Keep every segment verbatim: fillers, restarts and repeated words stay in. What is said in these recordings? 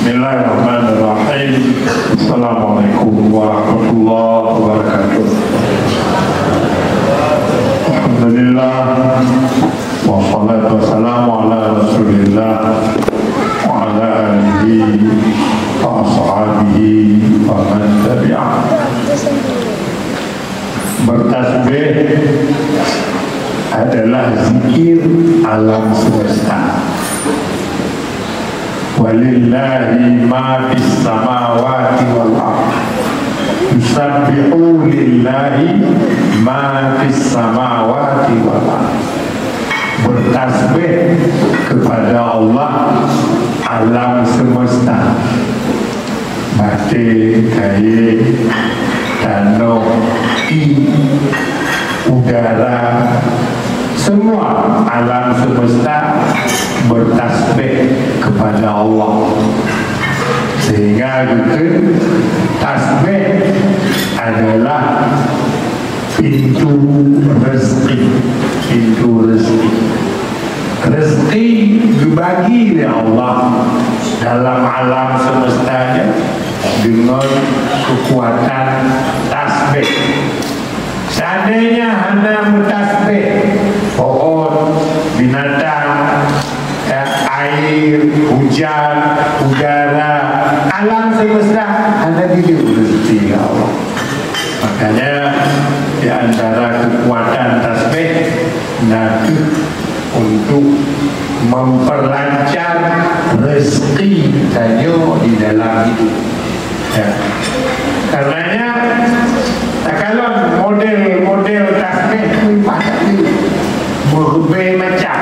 Bismillahirrahmanirrahim. Assalamualaikum warahmatullahi wabarakatuh. Alhamdulillah. Wassalatu wassalamu ala Rasulillah wa ala alihi wa ashabihi wa man tabi'ah. Bertasbih adalah zikir alam semesta. Walillahi ma fis samawati wal ard. Yusabbihu lillahi ma fis samawati wal ard. Bertasbih kepada Allah alam semesta. Batée, kayée, tanoh, ié, udara, semua alam semesta bertasbih kepada Allah. Sehingga geukheun tasbih adalah pintu rezeki, pintu rezeki. Rezeki geubagi lé Allah dalam alam semesta nyoe deungon keukuatan tasbih. Seandainya hana meutasbih, pohon, binatang, ya, air, hujan, udara, alam semesta hana geujok rezeki lé Allah. Makanya, di antara kekuatan tasbih, na kheueh untuk memperlancar rezeki tanyoe di dalam hidup. Ya. Karenanya, takalon model-model tasbih tu banyak, meureubai macam.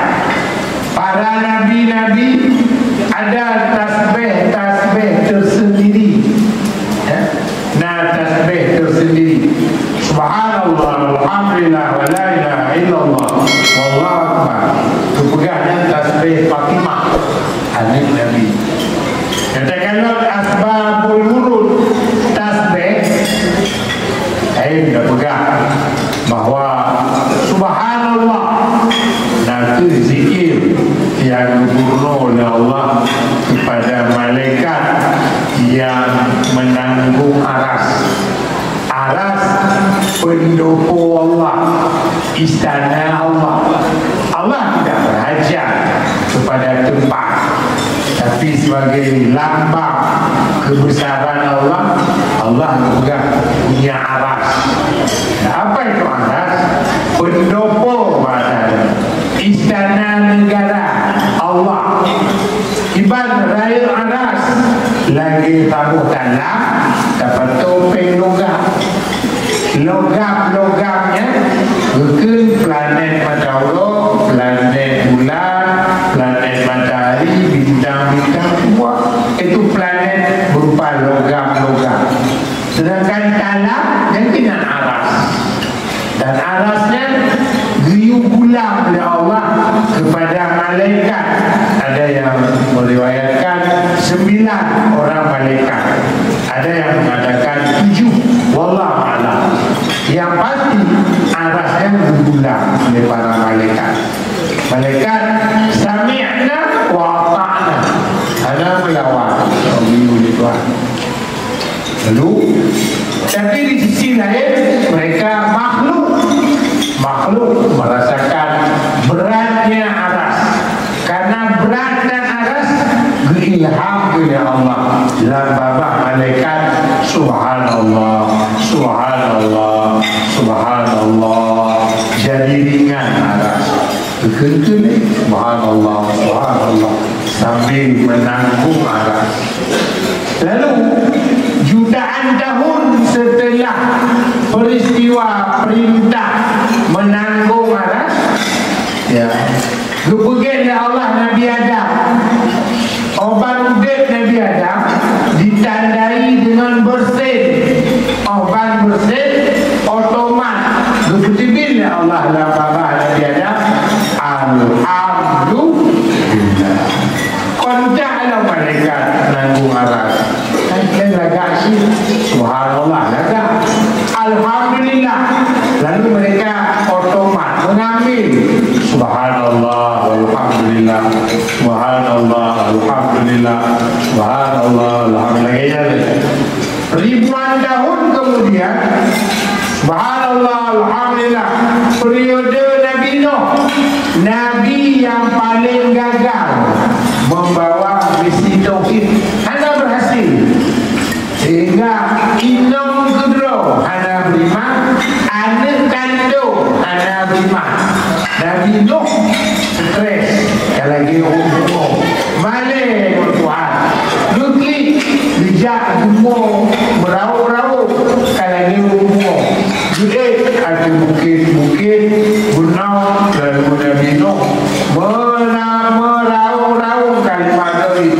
Para nabi-nabi ada tasbih-tasbih tersendiri. Ya. Na tasbih tersendiri. Subhanallah, walhamdulillah, wa la ilaha illallah, wallahu akbar. Geupeugah nyan tasbih Fatimah, aneuk Nabi. Nyata kalon asbabul wurud tasbih, laén geupeugah bahwa subhanallah, na kheueh zikir nyang geupeurunoe lé Allah kepada malaikat nyang meunanggong aras. Aras pendopo Allah, istana Allah. Allah tidak berhajat kepada tempat, tapi sebagai lambang kebesaran Allah, Allah juga punya aras. Apa itu aras? Pendopo bahasa Arab. Istana negara Allah. Iban rayeuk aras lagée saboh talam, tapato péng logam. Logam-logam nyan geukheun planet mata uroe, planet bulan, planet matahari, bintang-bintang, semua itu planet berupa logam-logam. Sedangkan talam nyan keunan aras. Dan aras nyan geuyue gulam lé Allah kepada malaikat. Ada yang meriwayatkan sembilan orang malaikat. Ada yang mengatakan tujuh. Wallahu a'lam. Yang pasti, aras nyan geugulam oleh para malaikat. Malaikat, "Sami'na wa ata'na." Hana meulawan. Lalu, tapi di sisi lain, mereka makhluk. Makhluk merasakan beratnya aras. Karena beratnya aras, geuilham oleh Allah lam babah malaikat, "Subhanallah, subhanallah, subhanallah." Jadi ringan aras. Keukeuen-keuen, eh, subhanallah, subhanallah, sambil menanggung aras. Lalu, jutaan tahun setelah peristiwa perintah menanggung aras, ya, geupeugét lé Allah Nabi Adam. Óh ban udép Nabi Adam ditandai deungon beureusen. Óh ban beureusen, otomat geupeuteubiet lé Allah lam babah Nabi Adam, "Alhamdulillah." Kon jak lom malaikat nanggung aras. Kan lagak cit. Subhanallah, lagak. Alhamdulillah. Lalu mereka otomat mengambil. Subhanallah, alhamdulillah. Subhanallah, alhamdulillah. Subhanallah. Periode Nabi Nuh, nabi nyang paleng gagal membawa misi tauhid, hana berhasil. Sehingga inong keudroe hana beriman, aneuk kandong hana beriman. Nabi Nuh stres, ka lagèe ureueng bumoe. Malèe ngon Tuhan. Geuklik, geujak bumoe, meuraôk-raôk, ka lagèe ureueng bumoe. Jeuet ateueh bukét-bukét, gunong, lalu Nabi Nuh meuna-, meuraôk-raôk kalimat tauhid,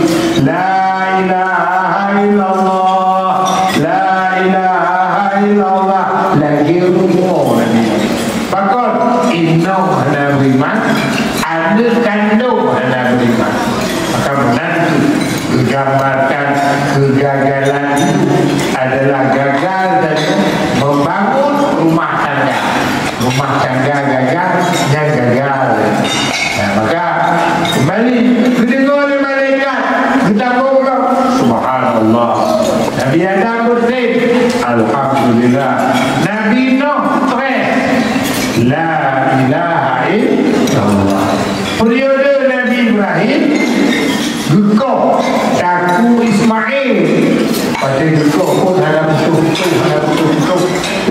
"La ilaha illallah, la ilaha illallah," lagèe rumoh Nabi Nuh. Pakon? Inong hana beriman, aneuk kandong hana beriman. Maka meunan kheueh geugambarkan kegagalan hidup adalah gagal dalam membangun rumah tangga. Rumah tangga gagal, nyan gagal. Nah, maka kembali, geudeungoe lé malaikat, geutapong lom. Subhanallah. Nabi Adam beureusin, alhamdulillah. Nabi Nuh stres, la ilaha illallah. Periode Nabi Ibrahim, geukoh takue Ismail. Watèe geukoh pun hana putôh-putôh, hana putôh-putôh.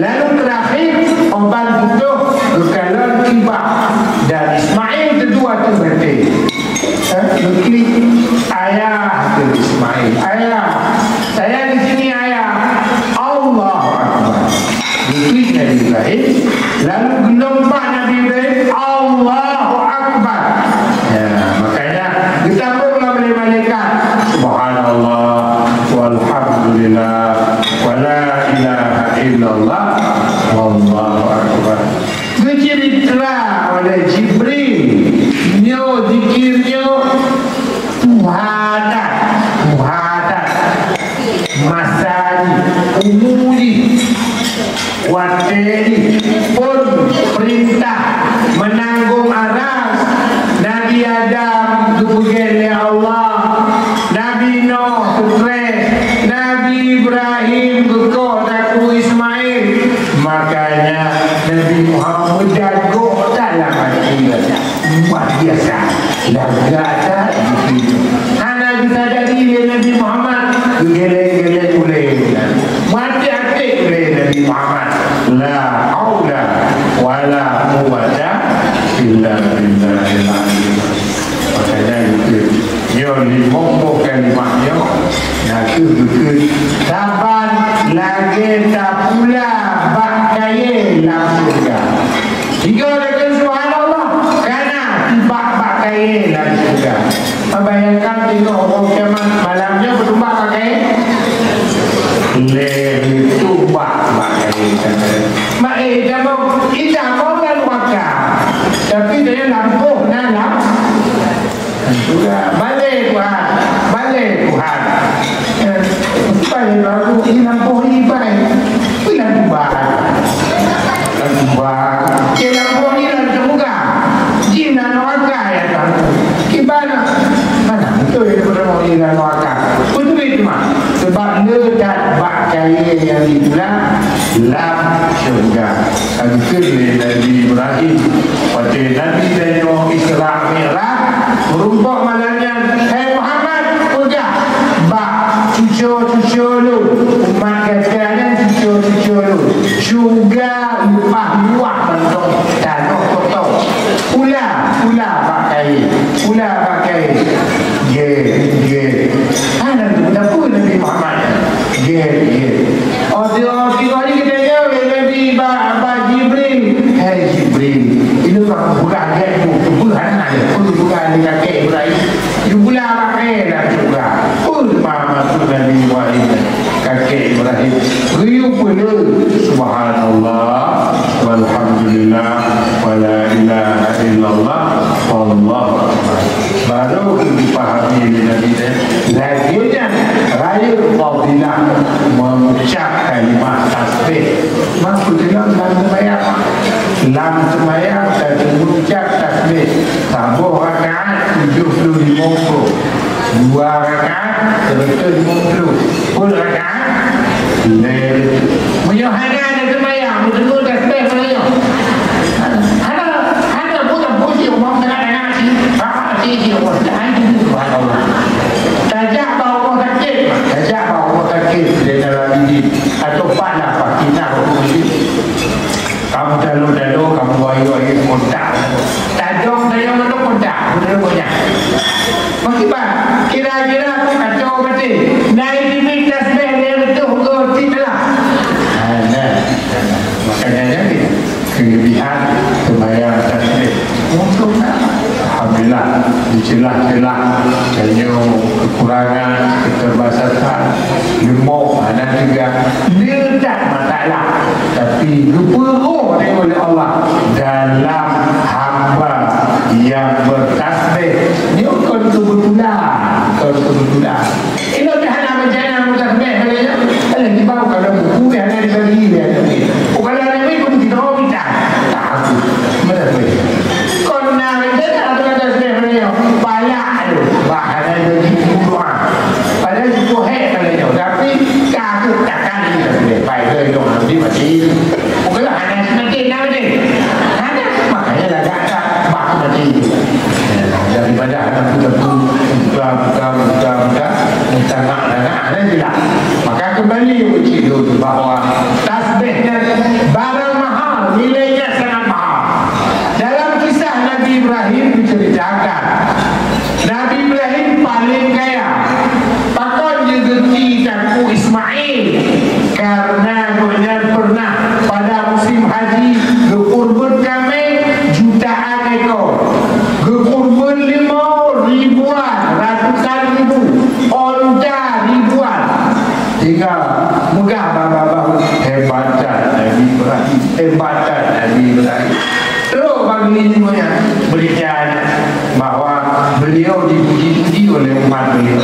Lalu terakhir, obat putôh geukalon kibah. Dan Ismail teudua ateueh batèe. Eh, geuklik, "Ayah," kheun Ismail. "Ayah, saya di sini, Ayah." Allahu Akbar. Geuklik Nabi Ibrahim, lalu geulompat Nabi Ibrahim, Allahu Akbar. Ya, makanya geutapong lom lé malaikat, "Subhanallah, walhamdulillah, wala ilaha illallah, wallahu akbar." Geuceurita oleh Jibril, nyoe zikir nyoe tuha that, tuha that. Masa jih, umu jih, watèe jih, phôn peurintah meunanggong aras. Nabi Adam geupeugèt lé Allah, Nabi Nuh stres, Nabi Ibrahim geukoh takue Ismail. Makanya Nabi Muhammad jago that lam até. Luar biasa. Lagak that begitu. Hana geusadari lé Nabi Muhammad, geugeleng-geleng ulèe. Meuaték-aték ulèe Nabi Muhammad. La haula wala quwwata illa billahil aliyyil azim. Makanya itu, nyoe limong boh kalimah nyoe, na kheueh geukheun saban lagèe tapula bak kayèe lam syeuruga. Sigoe takheun subhanallah, kana tibak bak kayèe lam syeuruga. Bayangkan teungoh uroe kiamat malam nyoe beutumbak bak kayèe. Lé tumbak bak kayèe. Mak, eh, itamong, itamong lam neraka. Tapi dia lampôh na lam Sudah, balèe Tuhan, balèe Tuhan. Eh, balèe baru, ilang poh ibai. Ilang tuba. Ilang tuba. Ilang poh ilang syeuruga. Jih lam neraka ya Tuhan. Kiban. Mana betul ya betul ilang neraka. Betul itu mah. Sebab le dat bak kayèe nyang ditulah lam syeuruga. Ka geukheun lé Nabi Ibrahim, watèe Nabi tanyoe Isra Mi'raj, meurumpok malam nyan, "Hai Muhammad, peugah bak cuco-cuco lôn, umat gata nyan cuco-cuco lôn, syeuruga leupah luwah mantong tanoh kosong. Pula, pula bak kayèe, pula bak kayèe." Gèt, gèt. Hana geupeue Nabi Muhammad. Gèt, gèt. Oh, teuka hari geutanyoe lé Nabi bak, bak Jibril. "Hai Jibril, ilôn ka kupeugah gèt bu, kupeugah hana lé, peue kupeugah lé kakèe Ibrahim? Yue pula bak kayèe lam syeuruga." Peue teuma maksud Nabi Ibrahim, kakèe Ibrahim? Geuyue peuleueh, "Subhanallah, walhamdulillah, wala ilaha illallah, wallahu akbar." Baru geupahami lé Nabi teuh, lagèe nyan rayeuk fadilah mengucap kalimah tasbih. Maksudnya lam seumayang, lam seumayang ka mengucap tasbih. Saboh rakaat tujoh ploh limong ploh, dua rakaat seratus limong ploh, sepuluh rakaat lhèe reutôh. Meunyoe hana taseumayang, meuteumé tasbih meunyoe. Celah-celah, tanyoe kekurangan, keterbatasan, leumoh, hana teuga, le that masalah. Tapi geupeuruh oleh Allah dalam hamba yang bertasbih. Nyoe kon kebetulan, kon kebetulan. Ilôn pih hana meujanji meutasbih lagèe nyan. Alah, di bawah kalau buku pih hana dibagi lé aneuk miet. Bukan aneuk miet pun di bawah pih tak. Tak aku. Meutasbih. Kon na meujanji meutasbih lagèe nyan. Palak tu. Bah, hana dibagi buku doa. Padahal cukup hek lagèe nyan. Tapi takut takkan meutasbih. Baik, lagèe nyan. Nanti mati. Bukanlah hana semakin na deh. Hana. Makanya lagak tak. Bah, mati. Daripada aneuk muda tu, muda, muda, muda, muda, muda, nak, nak, nak, nak je lah. Maka kembali uji dulu bahwa tasbih nyan barang mahal, nilainya sangat mahal. Dalam kisah Nabi Ibrahim diceritakan, Nabi Ibrahim paling kaya. Pakon jeuet geuti Teungku Ismail? Karena gobnyan pernah pada musim haji geukurban kameng jutaan ekor. Geukurban limau ribuan, ratusan ribu, onta ribuan. Sehingga megah bak babah, "Hebat that Nabi Ibrahim, hebat that Nabi Ibrahim." Trok bak geulinyueng nyan, berita nyan bahwa beliau dipuji-puji oleh umat beliau.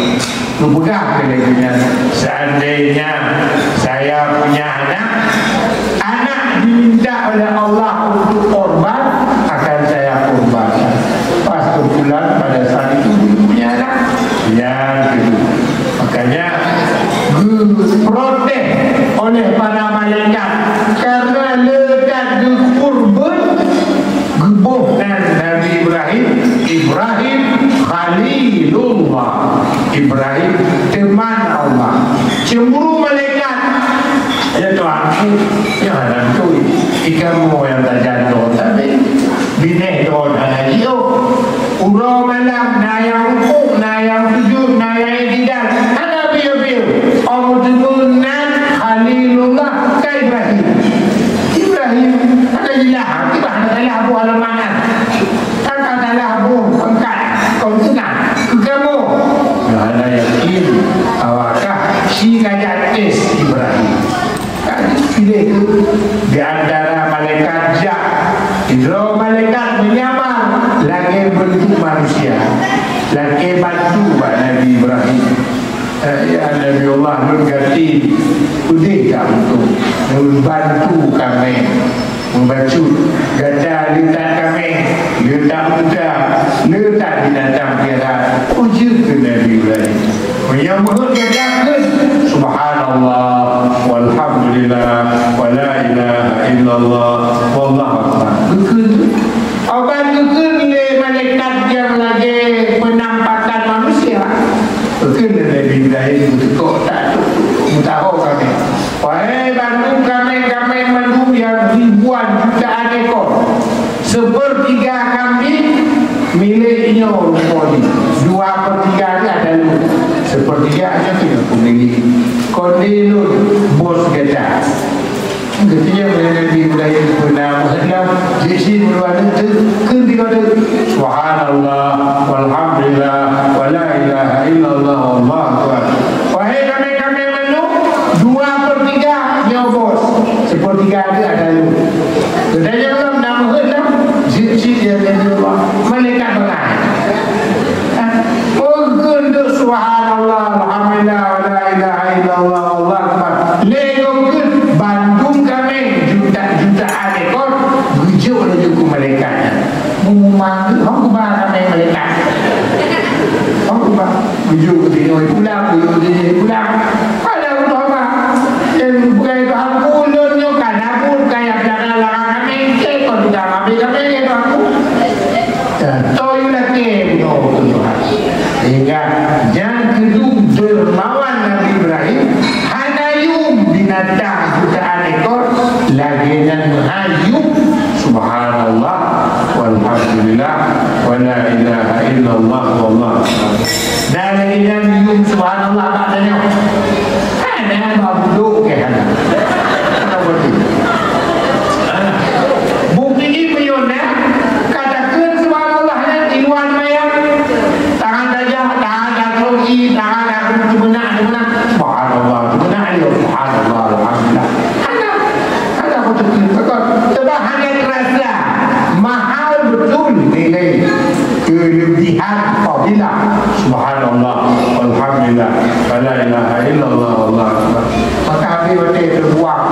Geupeugah keu lagèe nyan, "Seandainya saya punya anak, anak diminta oleh Allah untuk korban, akan saya korbankan." Pas kebetulan pada saat itu belum punya anak. Yang kedua, makanya geuprotes oleh para malaikat karena le that geukurban. Geuboh nan Nabi Ibrahim, Ibrahim Khalilullah. Ibrahim teman Allah. Cemburu malaikat. Ya Tuhanku, nyang hana beutôi. I kamoe nyang tajan droe sabe. Binéh droe hana jiôh. Uroe malam na nyang rukuk, na nyang sujud, na nyang iktidal. Hana piôh-piôh. Óh meuteumé nan Khalilullah ka Ibrahim. Ibrahim, hana jilah, kiban hana salah boh halaman nyan. Kan ka salah boh pangkat, kon seunang. Keu kamoe. Hana yakin, awakah si ka jak tes Ibrahim. Kan pilih tu di antara malaikat jak. Sidroe malaikat menyamar lagèe beuntuk manusia. Lakèe bantu bak Nabi Ibrahim. Eh, ya Nabi Allah, lôn gasien peudeh that untuk neubantu kameng meubacut. Gata le that kameng, le that unta, le that binatang piara. Ujeut keu Nabi Ibrahim. Meunyoe meuheuet gata kheun, "Subhanallah, walhamdulillah, wa la ilaha illallah, wallahu akbar." Geukheun tu. Óh ban geukheun lé malaikat nyang lagèe penampakan manusia. Geukheun lé Nabi Ibrahim geuteukok that tu, meusaho kameng. Wahai bandum kameng-kameng mandum nyang ribuan jutaan ekor, seupeurtiga kambing milék nyoe rumoh jih, dua peurtiga jih ata lôn, seupeurtiga nyoe keuneuk keumilék. Kon lé lôn, bos gata. Geutanyong lé Nabi Ibrahim, "Peuna meuheuet lom?" Jih cit meuluwa teuk, kheun tiga teuk, "Subhanallah, walhamdulillah, wa la ilaha illallah, wallahu akbar." Wahai kameng-kameng mandum, dua per tiga nyoe bos, seupeurtiga lagèe ata lôn. Geutanyong lom, "Na meuheuet lom?" Jih cit, ya Nabi Allah, malaikat bangai. Meukeun subhanallah, alhamdulillah, wa la ilaha illallah, Allahu akbar. Lé gob kheun bandum kameng juta-jutaan ekor geujok laju keu malaikat nyan. Meumang, hong kuba kameng malaikat. Hong kuba. Geujok keu sinoe pulang, geujok keu sinoe pulang. Padahai uroe ma, dan bukai Tuhanku, ulôn nyoe ka nabot kaya piara lam kameng, cit kon ka mabe kameng, ya Tuhanku. Dan toh yue lakèe bunoe keu Tuhan. Sehingga nyang keudum dermawan Nabi Ibrahim hana yuem binatang jutaan ekor, lagèe nyan meuhai yuem subhanallah walhamdulillah wa la ilaha illallah wallahu akbar. Dan lagèe nyan yuem subhanallah bak tanyoe. Hana bak budok keu hana. Hana bukti. Bukti jih meunyoe na, ka takheun subhanallah nyan di luwa seumayang. nilai kelebihan fadilah. Subhanallah, alhamdulillah, la ilaha illallah, Allahu akbar. Maka habis watèe teubuang,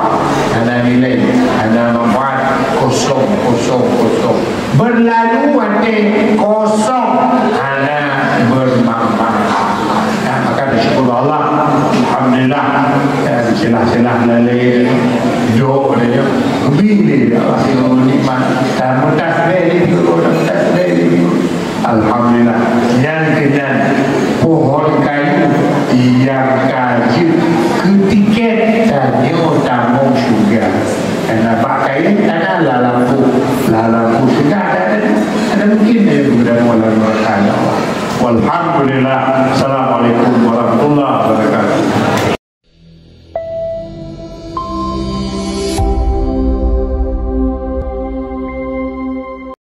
hana nilai, hana manfaat, kosong, kosong, kosong. Berlalu watèe kosong, hana bermanfaat. Nah, maka bersyukur Allah, alhamdulillah. Ya, silah-silah lalai, dok dia, lebih dia Allah, nikmat. Dan mudah